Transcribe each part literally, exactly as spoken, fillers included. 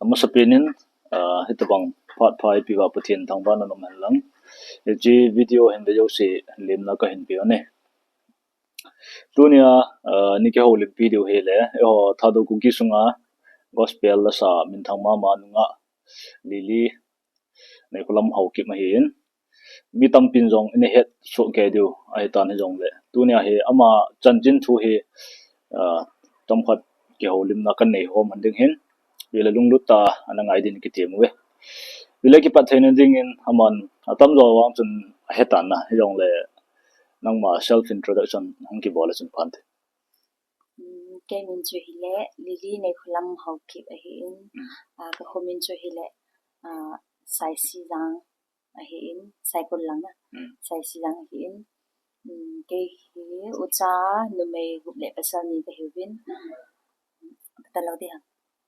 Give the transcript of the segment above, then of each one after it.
Amasapen in, ah, hitabang phat pha eipeuva Pathen thangvahna um hen lang. Hiche video hin ve jouse lemna kahin pe u ahi. Tunia, ah, nei kihoulimpi diu hi le, eiho Thadou Kuki sunga gospel lasa minthang mama nungah Lily Neikholam Haokip ahin. Mi tampin jong ina het soh kei diu ahitan hijongle, tunia hi ama chanchin thu hi, ah, chomkhat kihoulimna kanei hom ding ahin. Vele lunglut tah a ana ngai din kitem uve. Vele kipat theina dingin aman atamjo vang chun ahetan ahi jongle, nangma self introduction hung kibol le chun pha inte. Um, kei min chu hile Lily Neikholam Haokip ahin, ah, ka kho min chu hile, ah, Saisijang ahin, Saikul lang a. Hmm. Saisijang ahin. Um, kei hi ucha numei gup le pasal ni kahiuvin. Ka talou ding ham.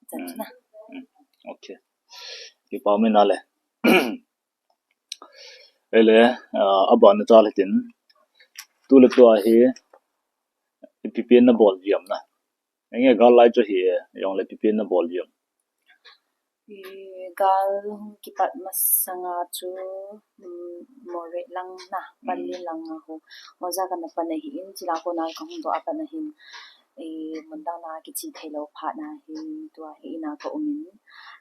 Chan chu na. Hmm. Okay. Kipa um e nale. Ele, ah, abana chal hitin. Tu le tua hi ipi pen nabol uvam na. Enge gal lai chu hi e, jongle ipi pen nabol uvam. I gal hung kipat masanga chu, um, Moreh lang na, Panlin lang a ho. Oja kana pan ahin, chule kona kahung doh a pat ahin, i mun dang na kiche thei lou phat na hin, tua hi ina ka um in,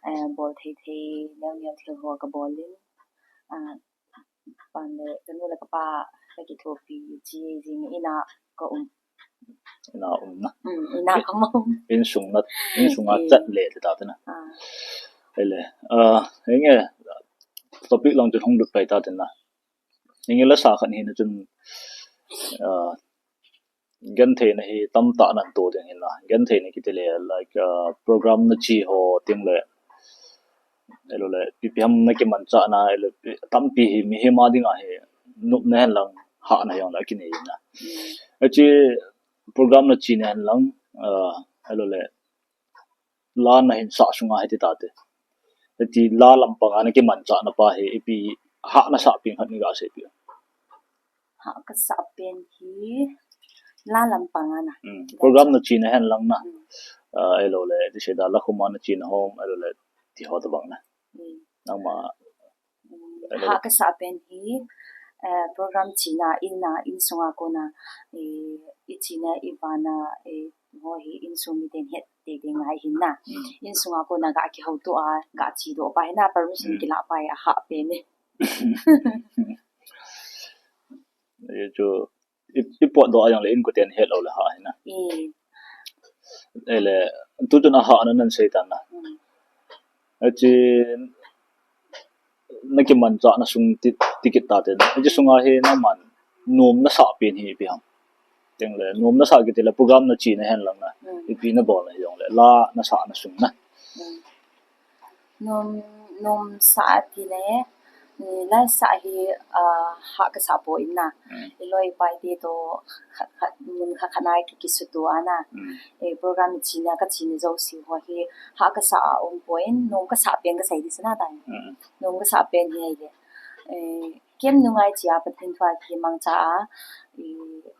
eh, bol thei thei, neo neo thil ho kabol in, ah, Pan le, kanu le kapa, kakithopi, chi, jing, ina, ka um. Ina um na. Mm, ina ka um. Insung na, insung a chat le, ti ta te na. Ah. Ele, ah, enge, topic lang chun hung lut pai ta te na. Enge lasa khat hi na chun, ah, gentheina hi tamtah nan to ding ahin na. Gentheina kiti le, like, uh, program nache ho ting le, elo le, ipi ham nakimanchah na, elo, tampi hi mihem a dinga hi nopna hen lang hahna jong le akinei na. Hiche program nache na hen lang, uh, elo le, la nahin sah sunga hiti ta te. Hiti la lampanga nakimanchah na pa hi, ipi hahna sah pen khat nei ga seipeh. Hah kasah pen hi la lampanga na. Hmm. Program nache na hen lang na. Hmm. Ah, elo le, ti sei da la khuma nache na hom, elo le, ti ho tabang na. Hmm. Nangma. Hmm. Hah kasah pen hi, eh, program chena, ina, insunga kona, eh, ichena, ivana, eh, ho hi insung miten het tei tei ngai hin na. Hmm. Insunga kona ga kihouto a, ga chedoh pa hi na, permission kila pa hi ahah pen e. Ye chu, i, ipotdoh a jongle inkoten het lou le hah hi na. Hmm. Ele, tu chun ahahna nan sei tan na. Hmm. Hiche, nakimanchah na sung ti, ti kit ta te. Hiche sunga hi nangman nom nasah pen hi ipi ham. Ting le, nom nasah kiti le program nache na hen lang na. Hmm. Ipi nabol na jongle, la nasah na sung na. Hmm. Nom, nom sah ti le, la sah hi, ah, hah kasah poi na. Hmm. Iloi ipai te toh khat, khat, mun khat khat na ki, kisuto a na. Hmm. Eh, program chena, kachena jouse ho hi hah kasah a um poi, nom kasah pen kasei di sina tai. Hmm. Nom kasah pen hi le. Eh, kem nungai chia Pathen thu a kimangcha a, eh,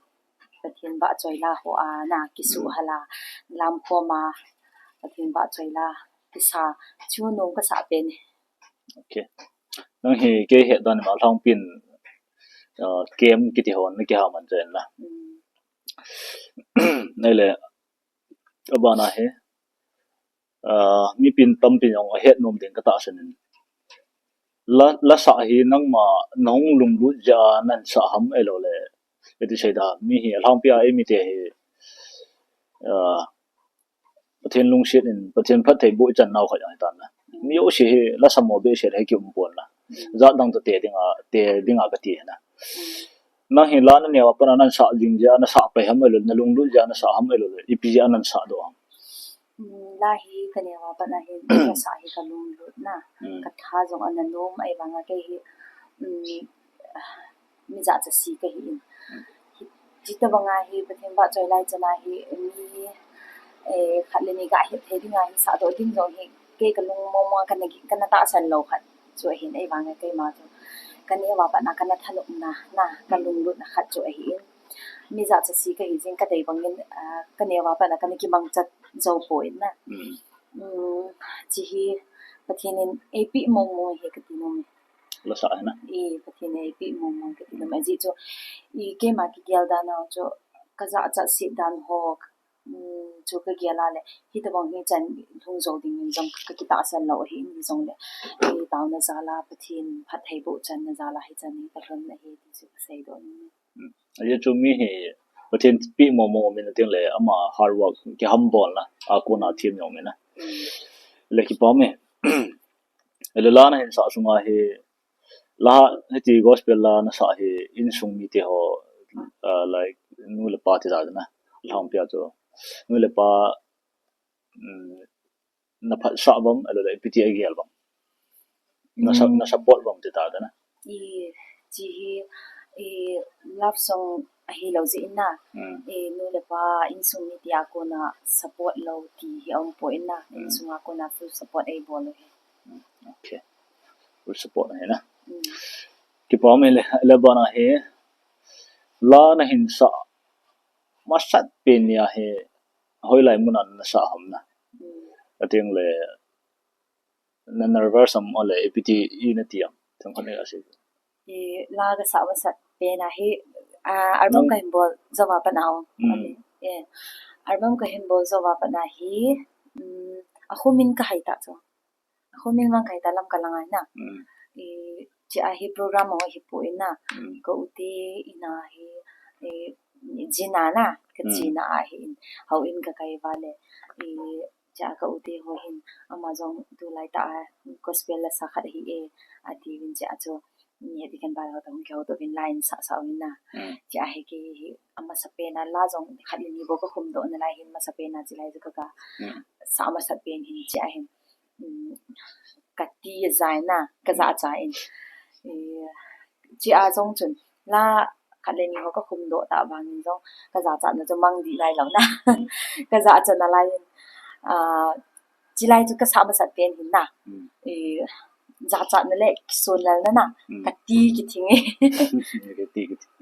Pathen vahchoi la ho a na kisuhal a, lamkhom a, Pathen vahchoi la kisa, chu nom kasah pen. Okay. Nang hi kei het dan ma lhangpin, ah, kem kiti hon nakiha man chen na. Hmm. Nei le, abana hi, ah, mipin tampin jong ahet nom ding katahsan in. La, la sah hi nangma nahung lunglut jeh a nan sah ham elo le. Iti sei da, mi hi alhangpi a eimi te hi, ah, Pathen lungset in, Pathen phattheiboh ichan nau khat jong hitan na. Mi jouse hi lasa mo behseh hi kium pon na. Jat dang toh te dinga, te dinga kati na. Nang hi la naneo a pat a nan sah jing jeh a nasah pai ham elo, nalunglut jeh a nasah ham elo le, ipi jeh a nan sah doh ham. Hmm, la hi kaneo a pat a hin, kasah hi kalunglut na. Hmm. Katha jong ana nom, ahivanga kei hi, hmm, mi jachat si kahi in. Hmm. Hitabanga hi Pathen vahchoi lai chana hi mi, eh, khat le ni ga het thei dinga hin sah doh ding jong hi kei kalung mong mong a kana, kana tahsan lou khat chu ahin, ahivanga keima chu kaneo a pat a kana thanopna, na, kalunglutna khat chu ahin. Mi jachat si kahi jing kadei bangin, ah, kaneo a pat a kana kimangcha jou poi na. Hmm. Um, chi hi Pathen in eipeh mong mong hi kati nom e. Lasa hi na. I, Pathen in eipeh mong mong kati nom e. Ajeh chu, i, keima kigel dan a chu, kajachat set dan ho, um, chu kagel a le, hitobang hi chan lhung jou ding in jong kakitahsan lou ahi in jong le, i, taona jal a Pathen phattheiboh channa jal a hichan hi kalhun ahi ti chu kasei doh nom e. Ajeh chu mi hi Pathen peh mong mong um in, ating le ama hard work, kihambol na a kona them jong um in na. Le kipa um e. Le la nahin sah sunga hi, la hiti gospel la nasah hi insung mite ho, ah, like nu le pa ti ta na. Lhangpi a chu nu le pa, um, naphatsah uvam, ahilou le ipi ti agel uvam. Na sa-, na support uvam ti ta na. I, chi hi, i, love song ahilou jeh in na. I, nu le pa insung mite a kona support lou ti hi aum poi in na. Insung a kona full support eibol u hi. Okay. Full support ahi na. Kipa um e. Le, le bana hi, la nahin sah masat pen nia hi, hoilai mun a nasah ham na. Ating le, na nervous am, ahilou le ipi ti i nati am, themkhat nei asei. I, la kasah masat pen a hi, ah, album kahin bol jou a pat na o. Mm. Ahilou le, eh, album kahin bol jou a pat na hi, um, akhum in kahai ta chu. Akhum in vang kahai ta, lam kalang ahi na. I, chi a hi program ho hi poi na. Ka u te in a hi, i, jin a na, ka jin a hi in, houin kakai uva le, i, chi a ka u te ho hin, ama jong tulai ta a gospel lasa khat ahi e, ati uvin chi a chu, mi heti kan ba ho ta hung kihou to uvin la in sah sah uvin na. Chi a hi kei hi, amasa pen a la jong khat le ni bou kakhum doh nalai hin, masa pen a chi lai chu ka, ka sah masat pen hin chi a hin. Um, kati jai na, kajachat in. Eh, chi a jong chun, la khat le ni ho kakhum doh ta vang in jong, kajachat na chu mang dih nailou na. Kajachat nalai in, ah, chi lai chu kasah masat pen hin na. Eh, jachat na le kisun lal na na. Kati kithing e. Kati kithing.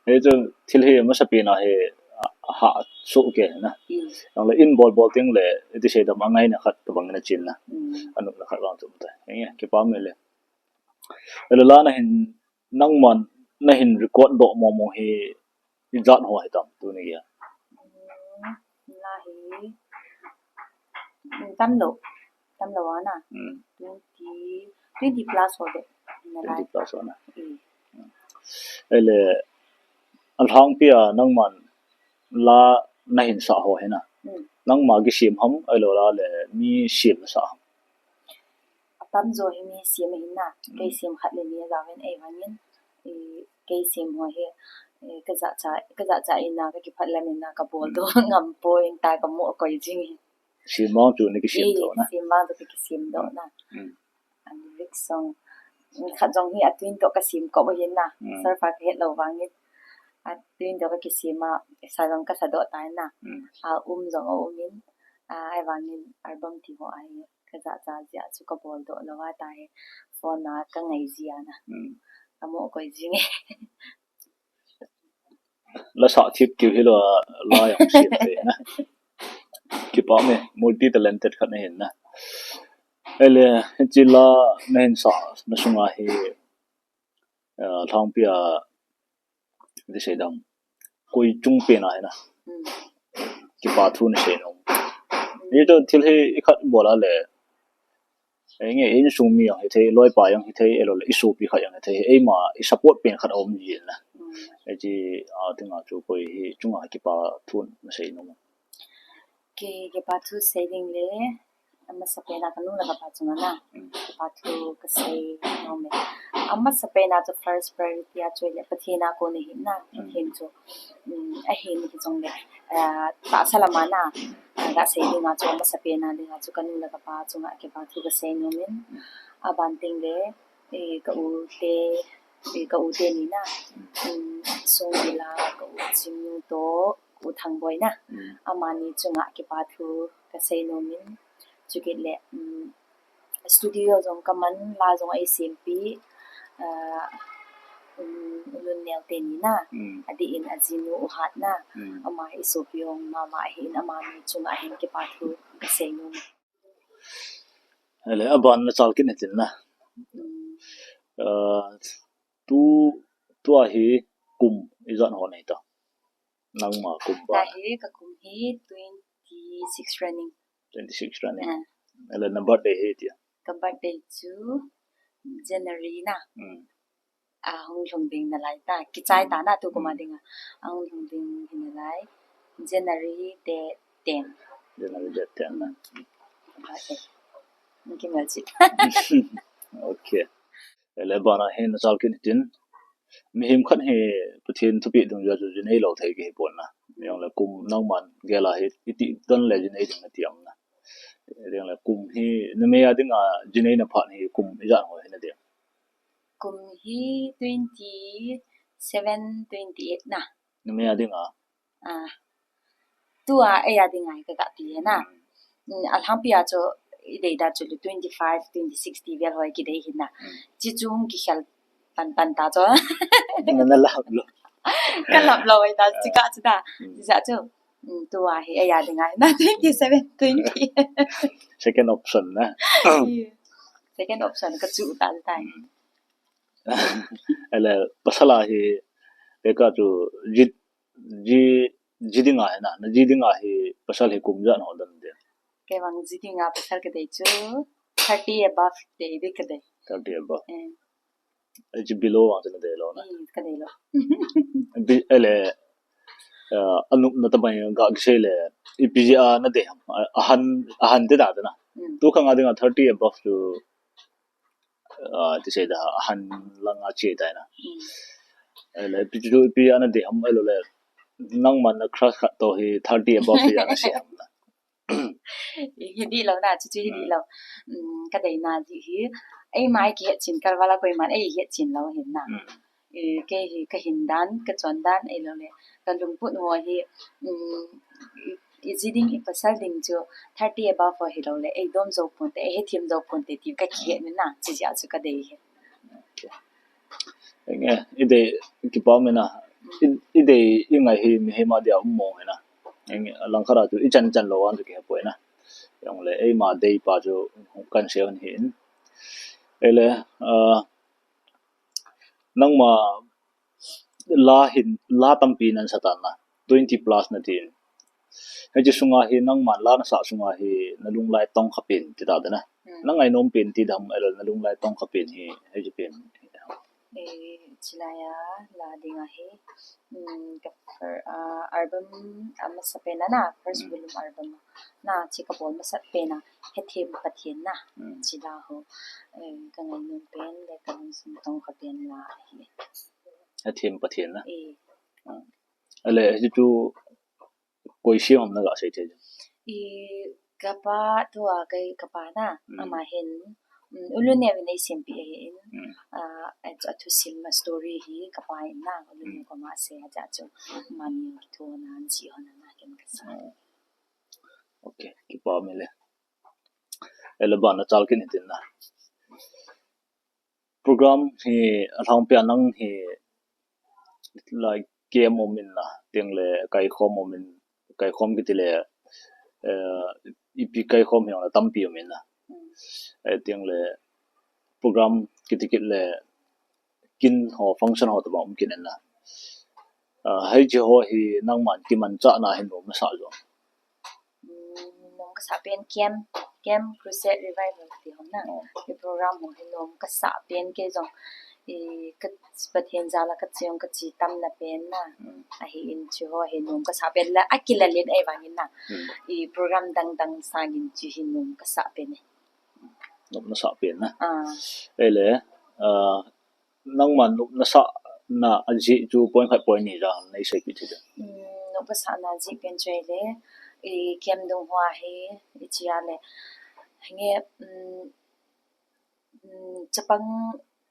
Hichu thil hi masa pen a hi, a, aha soh kei na. Jong le in bol bol teng le, iti sei dam, angaina khat tobang in achen na. Anopna khat vang chu um tai. Henge, kipa um e le. Ahilou le la nahin, nangman nahin record doh mong mong hi, ijat ho hitam tuni a? La hi, tamlou. Tamlou a na. Twenty, twenty plus ho de. Twenty plus ho na. Ahile, alhangpi a nangman la nahin sah ho hi na. Nangma kisem ham, ahilou le mi sem nasah ham? Atamjo hi mi sem ahin na. Kei sem khat le ni ajaovin, ahivangin, i, kei sem ho hi, i, kajachat, kajachat in na, kakiphat lam in na, kabol doh ngam poi, in ta kamu akoi jing hi. Sem vang chu nakisem doh na. Sem vang chu kakisem doh na. Ani lyric song. Khat jong hi atune toh kasem kop ahin na. Surf a kahet lou vangin. Atune toh kakisem a, sa jong kasa doh tai na. A um jong aum in. A, ahivangin album ti ho ahi. Kajachat jeh a chu kabol doh lou a tahi. Phone a kangai jia na. Kamu akoi jing e. Lasa thip kiu hilou a, la jong sem thei na. Kipa um e, multi talented khat nahin na. Ahile, hiche la nahin sah na sunga hi, ah, lhangpi a, iti sei dam, koi chung pen a hi na, kipa thu nasei nom? Hichu thil hi ikhat bol a le, Henge, insung mi jong hithei, loipa jong hithei, ahilou le isopi khat jong hithei, eima i support pen khat aum jin na. Hiche, a, tinga chu koi hi chunga kipa thu nasei nom? Kei, kipa thu sei ding le, amasa pen a kanu le kapa chunga na. Kipa thu kasei nom e. Amasa pen a chu first priority a chu le Pathen a kon ahi na. Pathen chu, um, ahin hijongle, ah, tahsa lam a na, ah, gasei dinga chu, amasa pen a dinga chu kanu le kapa chunga kipa thu kasei nom in. Aban teng le, eh, ka u te, eh, ka u teni na, um, Songvil a ka u Chingnu toh, ka u Thangboi na. Amani chunga kipa thu kasei nom in. Chukit le, um, studio jong kaman, la jong eisem pi, ah, um, u Lunneo teni na, adih in ajinu u Hat na, ama hi isopi jong mama ahin, amani chunga hin kipa thu kasei nom. Ahile, aban nachal kit hitin na. Hmm. Ah, tu, tua hi kum ijat ho nahi ta? Nangma kum ba? Tua hi, ka kum hi twenty-six running. Twenty-six running. Ah. Ahile, na birthday hi itia? Ka birthday chu January na. Hmm. Ahung lhung ding nalai ta. Kichai ta na tu kum a dinga. Ahung lhung ding hi nalai. January date ten. January date ten na. Birthday. Kimelchih. Okay. Ahile, abana hin nachal kit hitin. Mihem khat hi Pathen thupeh dungjuia chu jinei lou thei kahi pon na. Jongle kum nangman gel a hi iti don le jinei ding nati am na? Jongle kum hi numei a dinga jinei na phat hi kum ijat ho hi nadei? Kum hi twenty-seven, twenty-eight na. Numei a dinga? Ah. Tua, eia dinga hi ka ga ti na. Hmm. Hmm, alhangpi a chu idei da chu twenty-five, twenty-six ti vel ho kidei hin na. Hmm. Chi chung kikhel pan pan ta chu. Na, na lap lou. Ka lap lou ai ta, chi ka chu da. Hmm. Chi ja chu. Hmm, tua hi eia dinga hi na twenty-seven, twenty. Second option na. Second option ka chu ta ta. Hmm. Ahile, pasal a hi, eka chu, ji, ji, ji dinga hi na, na ji dinga hi, pasal hi kum ijat ho don ding? Kei vang ji dinga pasal kadei chu, thirty above dei ding kadei. Thirty above. Eh. Hiche below vang chu nadei lou na? Eh, kadei lou. Bi, ahile, ah, anop na tamai ga kisei le, ipi jeh a nadei ham? Ah, ahan, ahan te da na. Hmm. Tu khang a dinga thirty above chu, ah, ti sei da, ahan lang a che tai na. Hmm. Ahile, ipi chu, ipi a nadei ham ahilou le, nangman na crush khat toh hi thirty above hi a nasei ham na? Hi dih lou na, chu chu hi dih lou. Hmm. Hmm, kadei na dih hi, eima ei kihet chin, ka val a koiman ei het chin lou hin na. Hmm. Eh, kei hi ka hin dan, ka chon dan, ahilou le, ka lungput ho hi, um, i, i ji ding, i pasal ding chu thirty above ho hilou le, ei dom jou ponte, ei hethem jou ponte, ti ka kihet in na, chi jeh a chu kadei hi. Okay. Enge, idei, kipa um e na, i, idei, ingai hi mihem a dia um mong e na. Enge, alangkhat a chu, ichan chan lou a chu kihe poi na. Jongle, eima dei pa chu, kan sei un hin. Ahile, ah, nangma la hin, la tampi nan sa tan na, twenty plus natin. Hiche sunga hi nangman la nasah sunga hi nalunglai tongkha pen ti ta na. Hmm. Nangainom pen ti dam ahilou le nalunglai tongkha pen hi, hiche pen. Eh, chilai a la dinga hi, um, ka fir-, ah, album amasa pen a na, first volume album na, chi kabol masat pen a, Hethem Pathen na, hmm, chi la ho, eh, kangainom pen le kalungsung tongkha pen la hi. Hethem Pathen na? Eh. Ah. Ahile, hichu koi sem ham naga sei thei? I kapa tua, kei kapa na, hmm, ama hin, um, Ulu Neo in eisempeh ahin, hmm, ah, athusim a story hi kapa in na, Ulu Neo, hmm, koma asei a chu, mani kitho na, an ji ho na, na ken kasa. Hmm. Okay, kipa um e le. Ahile, abana chal kit hitin na. Program hi alhangpi a nang hi, like, kem um in na, teng le kaikhom um in, kaikhom kiti le, eh, ipi kaikhom hi jong le tampi um in na. Mm. Eh, teng le program kiti kit le kin ho, function ho tobang um kit in na. Ah, hiche ho hi nangman kimanchahna hin nom nasa jong? Mm, nom kasah pen camp, camp, crusade, revival ti ho na. Oh. I program ho hi nom kasah pen kei jong. I ka Pathen jal a kache jong kache tamna pen na. Mm. Ahin hiche ho hi nom kasah pen la, akilalen ahivangin na. Mm. I program dang dang sangin hiche hi nom kasah pen e. Nom nasah pen na. Ah. Ahile, ah, nangman nop nasahna ajeh chu point khat point ni jong neiseipeh thei dem? Hmm, nop kasahna ajeh pen chu ahile, i camp dung hoa hi, iche a le, henge, hmm, hmm, chapang,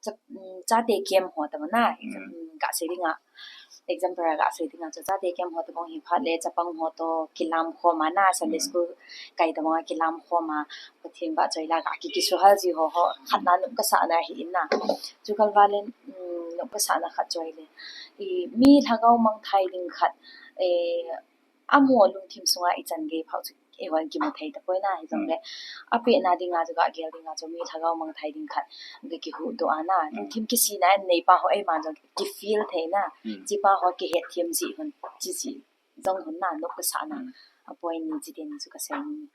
chap-, hmm, chate camp ho tobang na, hmm, hmm, gasei dinga, example a gasei dinga chu chate camp ho tobang hi phat le chapang ho toh kilam khom a na, Sunday, hmm, school kai tobang a kilam khom a, Pathen vahchoi la ga ki, kisuhal ji ho ho, khatna nop kasahna hi in na. Chu kal valen, um, nop kasahna khat chu ahile, i, mi lhagao mangthai ding khat, eh, amaho lungthim sunga ichan gei phat chu eihon kimu thei tapoi na, hijongle apehna dinga chu, gagel dinga chu mi lhagao mangthai ding khat ga kihuhdoh a na. Lungthim kisihna anei pa ho eima jong kifeel thei na. Chipa ho kihetthem jeh hon, chi jong hon na, nop kasah na. Apoint ni chi teni chu kasei ni.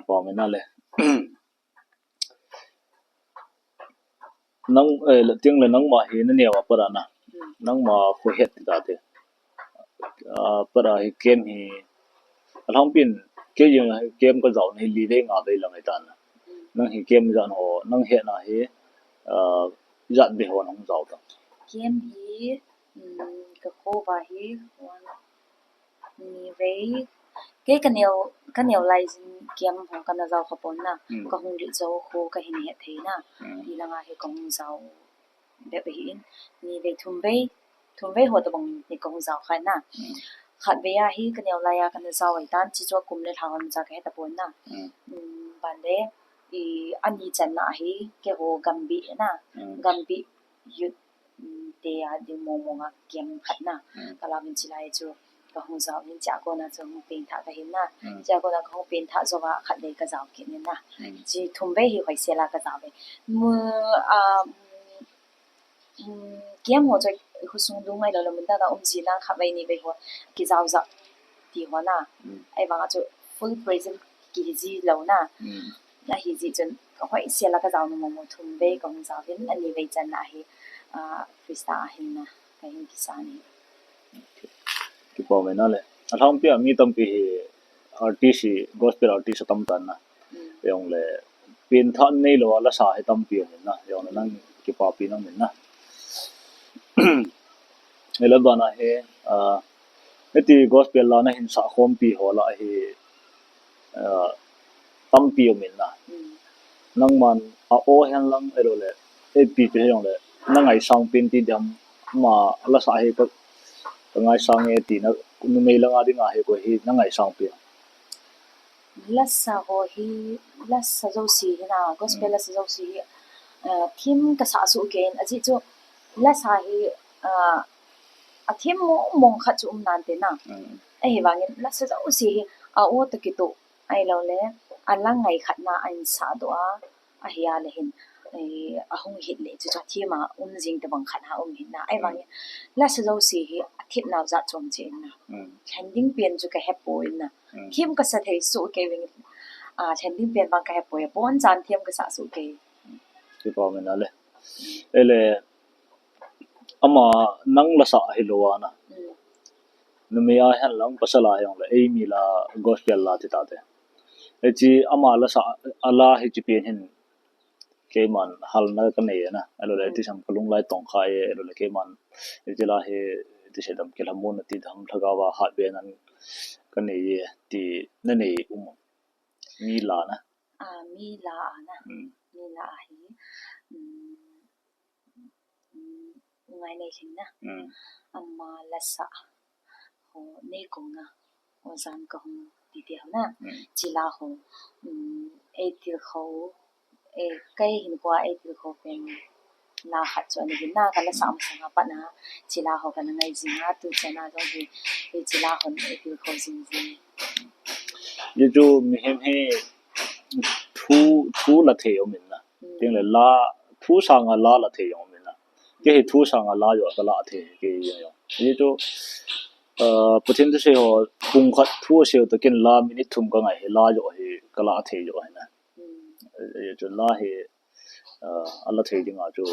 Pau me na le. Nang, eh, le tiang le nangma hi naneo a pat a na. Nangma khohet ti tate. Ah, pat a hi camp hi. Alhangpin, kei jeng hi camp kajao na hi li vei nga vei lang ahi tan na. Nang hi camp jan ho, nang hetna hi, ah, ijat vei ho nahung jao ta. Camp hi, um, kakho va hi, one, ni vei. Kei kaneo, kaneo lai jin camp ho kana jao kha pon na. Kahung lut jou khu kahin het thei na. Ti langa hi kahung jao bep ahin. Ni vei thum vei, thum vei ho tabang ni kahung jao kha na. Khat vei a hi kaneo lai a kana jao ahi tan, chi chu akum le lha hon ja kahe tapon na. Um, ban le, i, ani channa hi keiho Gambih na. Gambih youth, um, te a ding mong mong a camp khat na. Kala min chi lai chu kahung jao in, chia kona chu hung pengthah kahin na. Chia kona kahung pengthah jou a khat vei kajao kit in na. Chi thum vei hi hoisel a kajao ve. Mu, um, um, camp ho chu khosung dung ahi lou le, mun dang a um jing na, khat vei ni vei ho kijao jap ti ho na. Ahivang a chu full present kihi ji lou na. Ahi jeh chun, hoisel a kajao nu mong mong thum vei kahung jao vin, ani vei channa hi, ah, Christa a hinna kahin kisan ahi. Kipah me na le. Alhangpi a mi tampi hi artist hi, gospel artist atam tan na. Jong le, pengthah nei lou a lasa hi tampi um in na. Jong le nang kipapi nang um in na. Ele bana hi, ah, hiti gospel la nahin sah khompi ho la hi, ah, tampi um in na. Nangman a o hen lang elo le, eipi pi he jong le, nangaisang pen ti diam, ama lasa hi ka, kangaisang e ti na, numei langa dinga hi koi hi nangaisang pen. Lasa ho hi, lasa jouse hi na, gospel lasa jouse hi, ah, theme kasah soh kei in, ajeh chu lasa hi, ah, a theme mong mong khat chu um nante na. Ahivangin lasa jouse hi a o toh kitoh, ahilou le, a la ngai khat na ahin sah doh a, ahi a le hin, eh, ahung hit le chu chu theme a um jing tabang khat ha um hin na. Ahivangin lasa jouse hi a themnau jat chom cheh in na. Lhen ding pen chu kahe poi na. Theme kasa thei soh kei vin, ah, lhen ding pen vang kahe poi, abonchan theme kasah soh kei. Kipah me na le. Ele, ama nang lasa hilou a na. Numei a hen lang pasal a jong le, eimi la gospel la ti tate. Hiche ama lasa, a la hiche pen hin keiman halna kanei na. Elo le, tisam kalung lai tong kha e, elo le keiman, hiche la hi, ti sei dam kilhamon na ti dam lhagao a hatbe nan kanei e, ti nanei um. Mi la na. Ah, mi la a na. Mi la a hi. Um, um, ngai nei lhing na. Ama lasa ho nei kong na. Ho jan kahung ti ti ho na. Chila ho. Um, eitil kho. Eh, kei hin kua eitil kho pen la khat chu ani hin na, kana sa masang a pat na. Chila ho kana ngai jing a, tu chan a jong hi, eh, chila ho eitil kho jing jing. Ye chu mihem hi thu, thu la thei um in na. Ting le la, thu sanga la la thei um in na. Kei hi thu sanga la jo kala thei kei jong. Ye chu, ah, Pathen thusei ho pung khat thu asei u toh ken la minute thum kangai hi la jo hi kala thei jo hi na. Ye chu la hi, ah, ala thei dinga chu,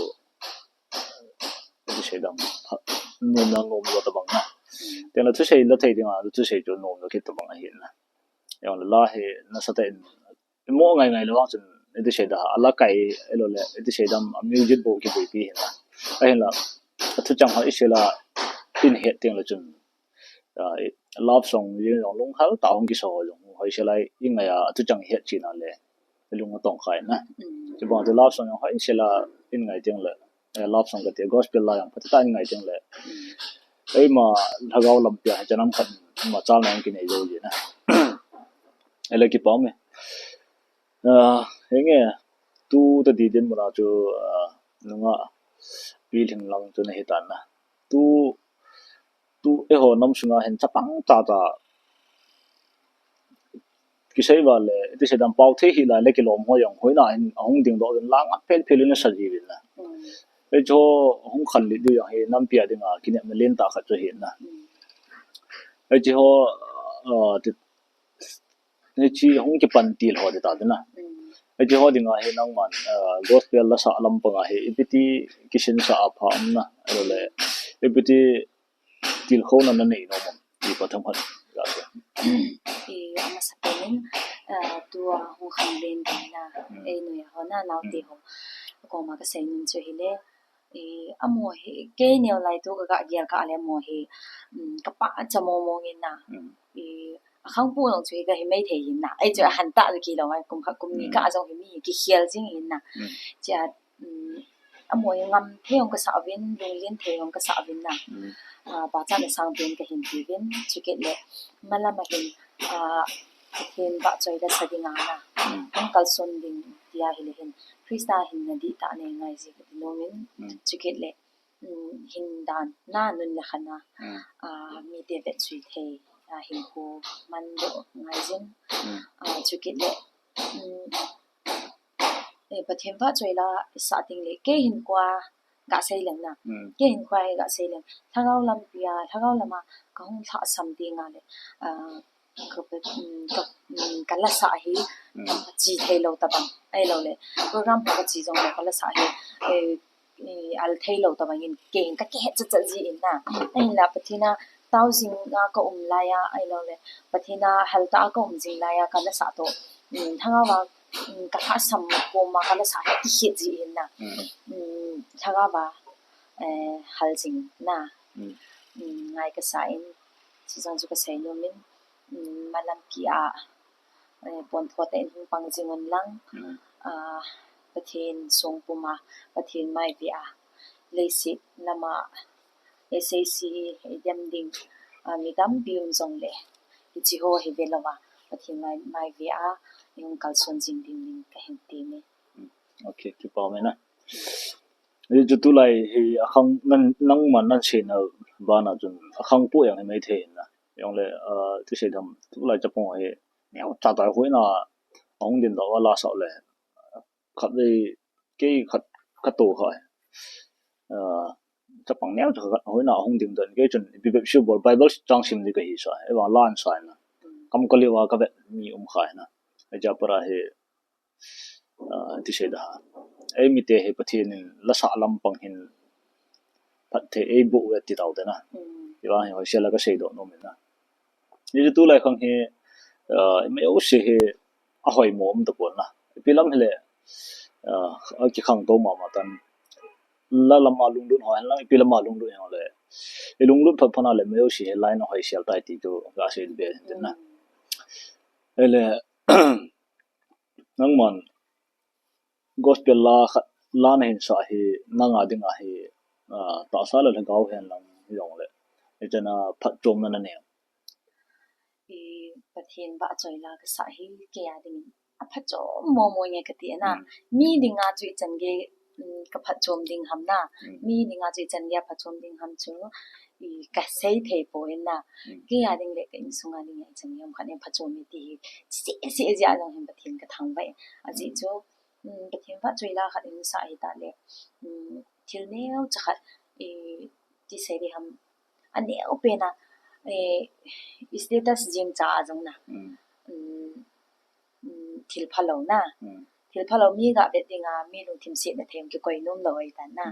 thusei dam, nom na nom lo tabang na. Ting le thusei la thei dinga, thusei chu nom lo kit tabang ahi na. Jong le la hi nasatah in, mo ngai ngai lo vang chun, iti sei da, ala kai, elo le, iti sei dam, a music bou kiboipi hin la. Ahin la, athu chang ho isei la, in het ting le chun, ah, love song, jing jong lunghel tah hung kiso jong, hoisei lai, i ngai a, athu chang het china le, lung atong khai na. Chubang chu love song jong hoisei la, in ngai ting le, eh, love song kati, gospel la jong, phatah in ngai ting le. Eima, lhagao lampi a, hichan ham khat, machal na jong kinei jou ji na. Ele kipah me. Ah, henge, tu tadi dinmun a chu, ah, nunga pi lhing lang chu nahi tan na. Tu, tu eiho nam sunga hin chapang tata kisei uva le, iti sei dam pau thei hih lai le kilom ho jong hoina hin ahung dingdoh uvin la ngat phel phel in asa jiuvin na. Hiche ho hung khanlet diu jong hi nampi a dinga kinepna lentah khat chu ahi na. Hiche ho, ah, ti, hiche hung kipan til ho ti ta ding na. Hiche ho dinga hi nangman, ah, gospel lasah lampanga hi ipi ti kisinsah a pha um na. Ahilou le, ipi ti tilkhouna nanei nom am ti pa themkhat. I, amasapen in, ah, tua hung khanlen ding na, ei noiya ho na, naote ho koma kasei nom chu hile, i, amaho hi, kei neo lai tu kaga gel kah le amaho hi, um, kapachat momo in na. I, akhangpu jong chu hi kahi maithei in na. Ei chu ahan tah le kilou, ei kum khat kum ni kah jong hi mi kikhel jing in na. Chia, um, amaho hi ngam thei jong kasah uvin, lunglen thei jong kasah uvin na. Ah, pachatna sangpen kahin tiuvin, chukit le, malam a hin, ah, Pathen vahchoi lasa dinga na hung kalson ding tia hile hin, Christa hinna dihtah nei ngai ji kati nom in, chukit le, um, hin dan na nun le khan a, ah, mite vetchui thei, ah, hinkho mandoh ngai jin, ah, chukit le, um, eh, Pathen vahchoi la isah ding le, kei hinkhoa gasei leng na. Kei hinkhoa hi gasei leng. Lhagao lampi a, lhagao lama kahung lhahsam dinga le, ah, ka, um, ka, um, kalasah hi, kachi thei lou tabang. Ahilou le, program ho kachi jong le kalasah hi, eh, i, al thei lou tabang in kei hin kakihet chat chat ji in na. Ahinla Pathen a tao jing a kaum lai a, ahilou le, Pathen a hal tah a kaum jing lai a kalasah toh, um, lhagao va, um, kalhahsam koma kalasah hi kihet ji in na. Um, lhagao va, eh, hal jing na. Um, ngai kasa in, chujong chu kasei nom in, um, malampi a, eh, pontho tah in hung pang jing un lang, ah, Pathen songpum a, Pathen mai ve a, leiset lama S A C hi dem ding, ah, mi tampi um jong le, hiche ho hi ve lou a, Pathen mai, mai ve a, hung kalson jing ding in kahin temme. Okay, kipa um e na. Hichu tulai hi akhang, nang, nangman naseina bana chun akhangpu jong hi maithei in na. Jongle, ah, ti sei dam, tulai chapang hi neocha tah hoina ahung dingdoh a lasah le, khatvei, kei khat kato kha, ah, chapang neocha khat hoina ahung dingdoh in, kei chun ipi bep sibol Bible chang sim di kahi sa, ahivang la nasa in na. Kam kali uva kavet mi um kha in na. Hiche a pat a hi, ah, ti sei da. Eimite hi Pathen in lasah lampang hin phatthei eiboh uve ti tau te na. Hivang hi hoisel a kasei doh nom in na. Hichu tulai khang hi, ah, mi jouse hi ahoimo um tapon na. Ipi lam hile, ah, akikhangtou mama tan. La lama lunglut ho hen lang, ipi lama lunglut hen le, ilunglut phat phat na le mi jouse hi line a hoisel tai ti chu kasei be tin na. Ahile, nangman gospel la khat, la nahin sah hi, nanga dinga hi, ah, tahsa le lhagao hen lang jongle, ichan a phatchomna nanei am? I, Pathen vahchoi la kasah hi kei a dingin aphatchom momo nge kati na. Mi dinga chu ichan gei, um, kaphatchom ding ham na. Mi dinga chu ichan gei aphatchom ding ham chu, i, kasei thei poi na. Kei a ding le ka insunga ding a ichan gei ham khat in phatchom e ti hi seh seh jeh a jong hin Pathen kathangvah e. Ajeh chu, um, Pathen vahchoi la khat in sah hita le, um, thil neocha khat, i, ti sei di ham, aneo pen a, eh, status jeng cha a jong na. Um, um, thil phalou na. Thil phalou mi ga vet dinga, mi lungthim setna thei kikoi nom lou ahi tan na.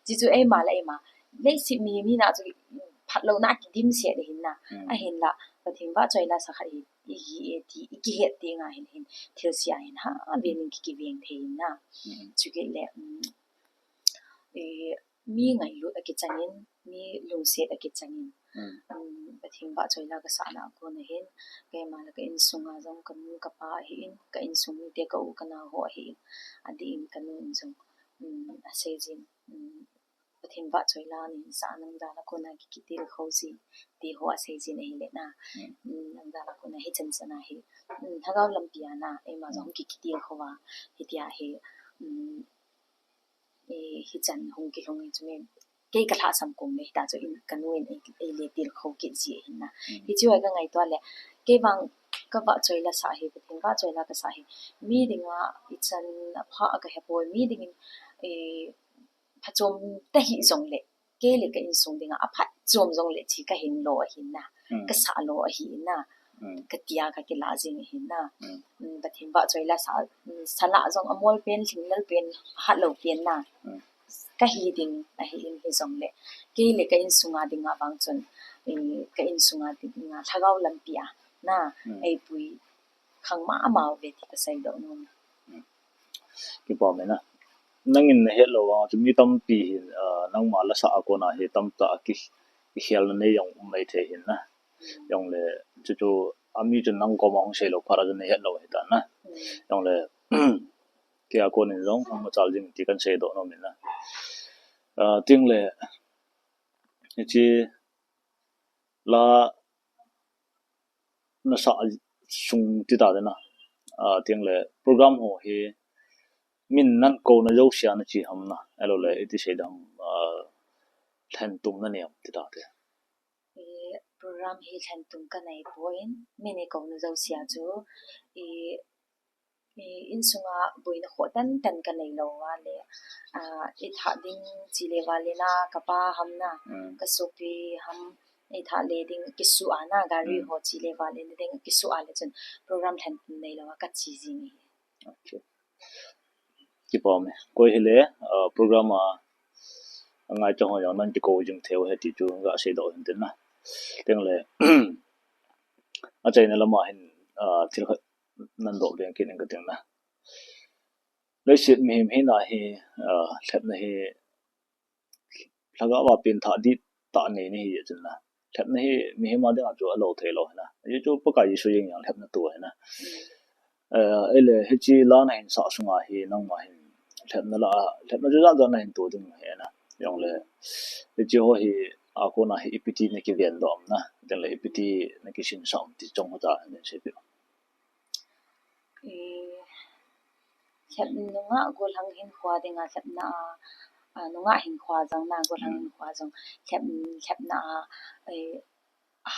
Chuchu eima le eima, leiset mi, mi na chu phatlouna kidimset ahin na. Ahinla, Pathen vahchoi la sa khat hi, i, i, ti, i kihet dinga hin, hin, thilse a hin, ha, ven in ki, kiveng thei in na. Chukit le, um, eh, mi ngailut akichang in, mi lungset akichang in, um, Pathen vahchoi la kasahna a kon ahin, keima le ka insunga jong kanu kapa ahin, ka insung mite ka u ka nao ho ahin, adeh in kanu in jong, um, asei jin, um, Pathen vahchoi la nahin sah a nang jal a kona ki, kitilkhou ji, ti ho asei jin ahile na. Um, nang jal a kona hichan chan a hi, um, lhagao lampi a na, eima jong ki, kitilkhou a, hitia hi, um, eh, hichan hung kilhung hi chu mi, kei ka lhahsam kong le hita chu in, ka nu in ei, ei le tilkhou kit ji ahin na. Mm. Hichu a ka ngaito le, kei vang ka vahchoi la sa hi, Pathen vahchoi la ka sa hi, mi dinga ichan apha a ka hepoi, mi dingin, eh, phachom ta hi jong le, kei le ka insung dinga aphatchom jong le chi ka hin lo ahin na, mm, ka sa lo ahin na, mm, ka tia ka kila jing ahin na. Mm. Mm, Pathen vahchoi la sa, mm, sa la jong amol pen, lhinglel pen, hat lo pen na. Mm. Ka hi ding ahi in hi jong le, kei le ka insunga dinga vang chun, eh, ka insunga dinga lhagao lampi a na, mm, ei pui khang mama uve ti ka seidoh nom. Mm. Kipa mai na. Nangin na het lo vang chu mi tampi hin, ah, nangma la sa a kona hi tamtah a ki, kikhelna nei jong um mai thei hin na. Jong le, chu chu, a mi chun nang koma hung sei lo phat a chun na het lo hita na. Mm. Jong le, kei a konin jong, hung machal jing ti kan seidoh nom in na. Ah, ting le, hichi, la, na sa sung ti ta de na. Ah, ting le, program ho hi, min nan ko na jo sia na chi ham na. Elo le, iti sei dam, ah, lhen tum na niam ti ta de. Eh, program hi lhen tum ka nei poi, min i ko na jo sia chu, i, i insunga boina kho tan tan ka nei lo a le, ah, i tha ding chi le va le na ka pa ham na, mm, ka sopi ham, i tha le ding kisu a na gari, mm, ho chi le va le na ding kisu a le chun program lhen tum nei lo a ka chi jing hi. Okay. Kipa mai. Koi hile, ah, program a, a ngai cha ho jong nan kiko jing theu he ti chu ga seidoh hin tin na. Ting le, a chaina lama hin, ah, thil khat nan doh veng kit in ka ting na. Leiset mihem hina hi, ah, lhepna hi lhagao a pen thah dih tah nei na hi chun na. Lhepna hi mihem a dinga chu a lo thei lo hi na. Hichu Pakai Jesu jeng jang lhepna tu hi na. Eh, ei le hichi la na hin sa sunga hi nangma hin lhepna la, lhepna chu jat jat na hin tu ding hi na. Jong le hichi ho hi a kona hi ipi ti na kiven doh am na. Tin le ipi ti na kisin sa am ti chong ho ta hin sei pi. Eh, lhep nungah gollhang hinkho dinga lhepna a, a, nungah hinkho jong na gollhang, mm, hinkho jong lhep, lhepna a, eh,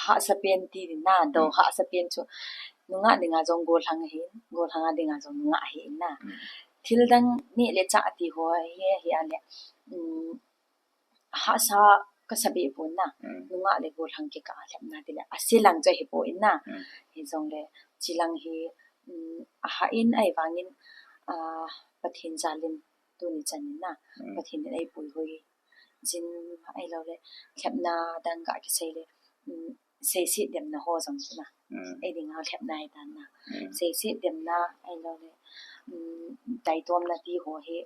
hahsa pen ti na, do, mm, hahsa pen chu nungah dinga jong gollhang ahin, gollhang a dinga jong nungah ahin na. Mm. Thil dang neh le chah ti ho hi, hi a le, um, hahsa ka sa be pon na. Mm. Nungah le gollhang kikah a lhepna ti le, a se lang chu hi pon na. Mm. Hi jong le, chi lang hi, um, a ha in ahi vangin, ah, Pathen jal in tuni chan in na. Mm. Pathen in ei puihui jin ahi lo le, lhepna dang ka kisei le, um, seiset demna ho jong chu na. Mm. Ei dinga lhepna hi tan na. Mm. Seiset demna ahi lo le, um, taitomna ti ho hi.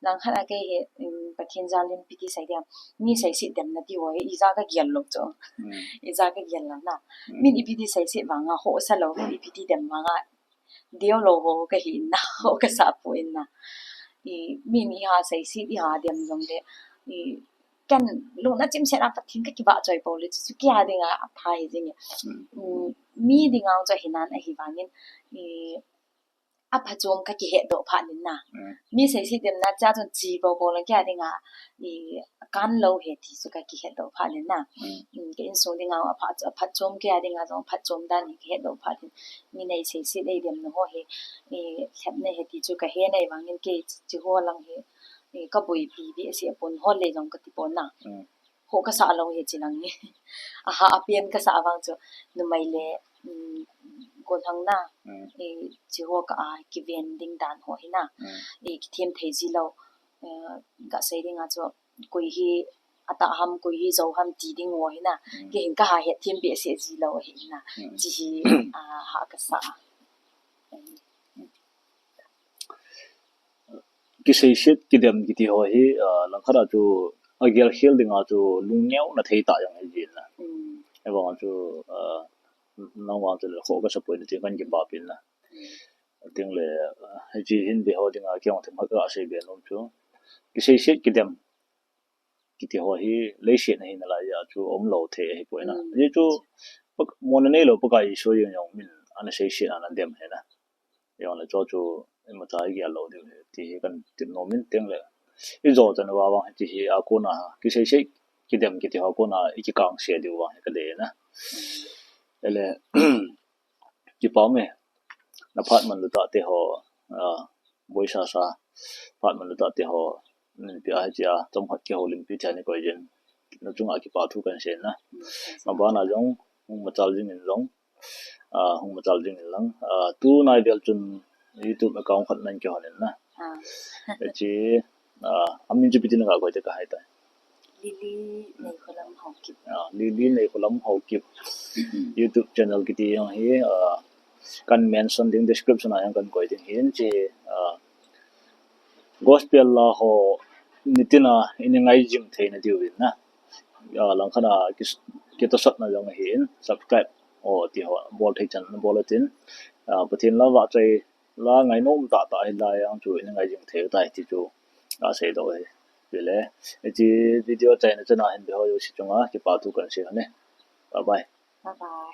Langkhat a kei hi, um, Pathen jal in ipi ti sei diam. Mi seiset demna ti ho hi, ija ka gel lo chu. Mm. Ija ka gel lo na. Mm. Min ipi ti seiset vanga, ho sa lo, min ipi ti dem vanga. Deo lo ho ka hi in na, ho ka sa pon na. I, min i ha seiset i ha dem jong le. I, ken lungna chimset a Pathen ka kivahchoi pou le chu, chu kei a dinga apha hi jing e. Mm. Mm, mi dinga chu hinan ahi vangin, i, aphachom ka kihet doh phat in na. Mm. Mi seiset demna cha chun chi pou pou le kei a dinga, i, kan lo he ti chu ka kihet doh phat in na. Mm. Mm, ka insung dinga apha, aphachom kei a dinga jong aphachom dan hi kihet doh phat in. Mi nei seiset ei demna ho hi, i, lhepna he ti chu ka he na ahi vangin kei chi ho lang hi, i, ka boipi behseh pon, hol le jong ka ti pon na. Mm. Ho ka sa lo hi chi lang hi. A ha a pen ka sa vang chu numei le, um, gollhang na. Mm. I, chi ho ka a kiven ding dan ho hi na. Mm. I, kithem thei ji lo. Eh, ka sei dinga chu koi hi atah ham, koi hi jou ham ti ding ho hi na. Mm. Kei hin ka ha het them behseh ji lo hi na. Mm. Chi hi, ah, ha ka sa. Kiseiset kidem kiti ho hi, ah, langkhat a chu a gel khel dinga chu lungneo na thei ta jong hi jin na. Mm. Ahivang a chu, ah, nang vang chu le kho ka sa poi na ti kan kiba pin na. Mm. Ting le, ah, hichi hin be ho dinga kei jong them khat ka sei be nom chu. Kiseiset kidem kiti ho hi leiset a hi nalai a chu um lo thei ahi poi na. Mm. Hichu, Pak-, mona nei lo Pakai Jesu jeng jong min ana seiset ana dem hi na. Jong le chu chu imacha i gel lo ding ti hi kan tip nom in ting le. I jo chan uva vang ti hi a kona ha. Kiseiset kidem kiti ho kona ikikang se diu vang hi kadei na. Ele, kipa me, na phat man lu tah te ho, ah, boisa sa, phat man lu tah te ho, min pi a hi chia, chomkhat kihoulimpi thei ni koi jin. Na chunga kipa thu kan sei na. Mabana jong, hung machal jing in jong, ah, hung machal jing in lang. Ah, tunai vel chun YouTube account khat nan kihon in na. Ah. Hiche, ah, amin chu ipi tin ka koi te ka hai tai. Lily Neikholam Haokip. Ah, Lily Neikholam Haokip. YouTube channel kiti jong hi, ah, kan mention ding description a jong kan koi ding hin hiche, ah, gospel la ho nitin a ini ngai jing thei na diu vin na. Ah, langkhat a ki, kitosot na jong hin subscribe o ti ho bol thei chan bol tin. Ah, Pathen la vahchoi la ngainom tah tah hi la jong chu ini ngai jing thei tai ti chu a sei doh hi. Vele, hiche video achaina chana hin ve ho jouse chunga kipa thu kan sei ne. Bye bye. Bye bye.